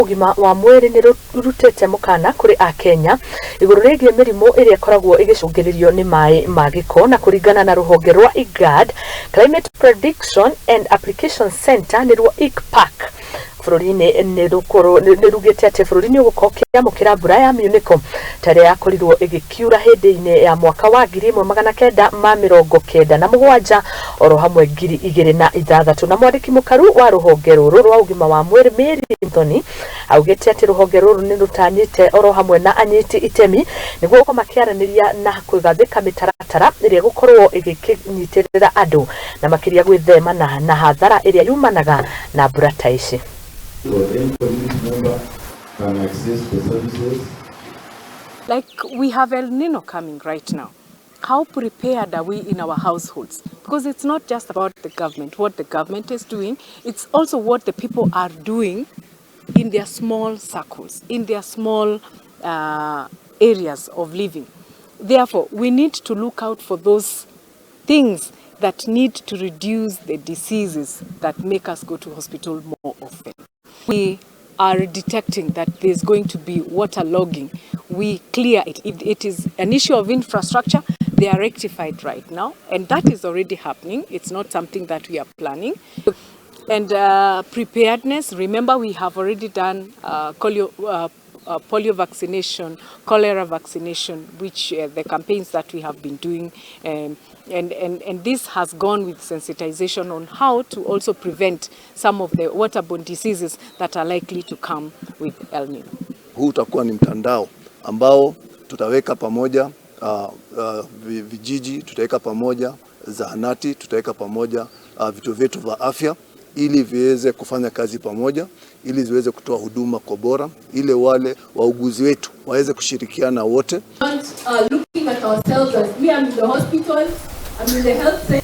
Ũgima wa Mwĩrĩ nĩ rũrutĩte mũkana kũrĩ Akenya igũrũ rĩgiĩ mĩrimũ ĩrĩa ĩkoragwo ĩgĩcũngĩrĩrio nĩ maĩ ma gĩko. Na kũringana na rũhonge rwa IGAD Climate Prediction and Application Center, nĩruo ICPAC, bũrũri-inĩ nĩ rugĩte atĩ bũrũri nĩ ũgũkorwo ũkĩamũkĩra mbura ya miunĩko ta ĩrĩa yakorirwo ĩgĩkiura hĩndĩ-inĩ ya mwaka wa 1997 oro hamwe 2006. Na mwandĩki mũkaru wa rũhonge rũrũ rwa ũgima wa mwĩrĩ, Mary Muthoni, augĩte atĩ rũhonge rũrũ nĩ rũtanyĩte oro hamwe na anyiti itemi nĩguo gũkorwo makĩaranĩria na kwĩgathĩka mĩtaratara ĩrĩa ĩgũkorwo ĩgĩkĩnyitĩrĩra andũ na makĩria gwĩthemana na hathara ĩrĩa yumanaga na mbura ta ici. So any community member can access the services. Like we have El Nino coming right now. How prepared are we in our households? Because it's not just about the government, what the government is doing, it's also what the people are doing in their small circles, in their small areas of living. Therefore, we need to look out for those things that need to reduce the diseases that make us go to hospital more often. We are detecting that there's going to be waterlogging. We clear it. If it is an issue of infrastructure, they are rectified right now, and that is already happening. It's not something that we are planning. And preparedness, remember we have already done polio vaccination, cholera vaccination, which the campaigns that we have been doing, and this has gone with sensitization on how to also prevent some of the waterborne diseases that are likely to come with El Nino. Huu utakuwa ni mtandao ambao tutaweka pamoja vijiji, tutaweka pamoja zahanati, tutaweka pamoja vituo vyetu vya afya ili viweze kufanya kazi pamoja, ili ziweze kutoa huduma kwa bora, ili wale wauguzi wetu waweze kushirikiana wote. Not looking at ourselves as me, I'm in the hospital, I'm in the health center.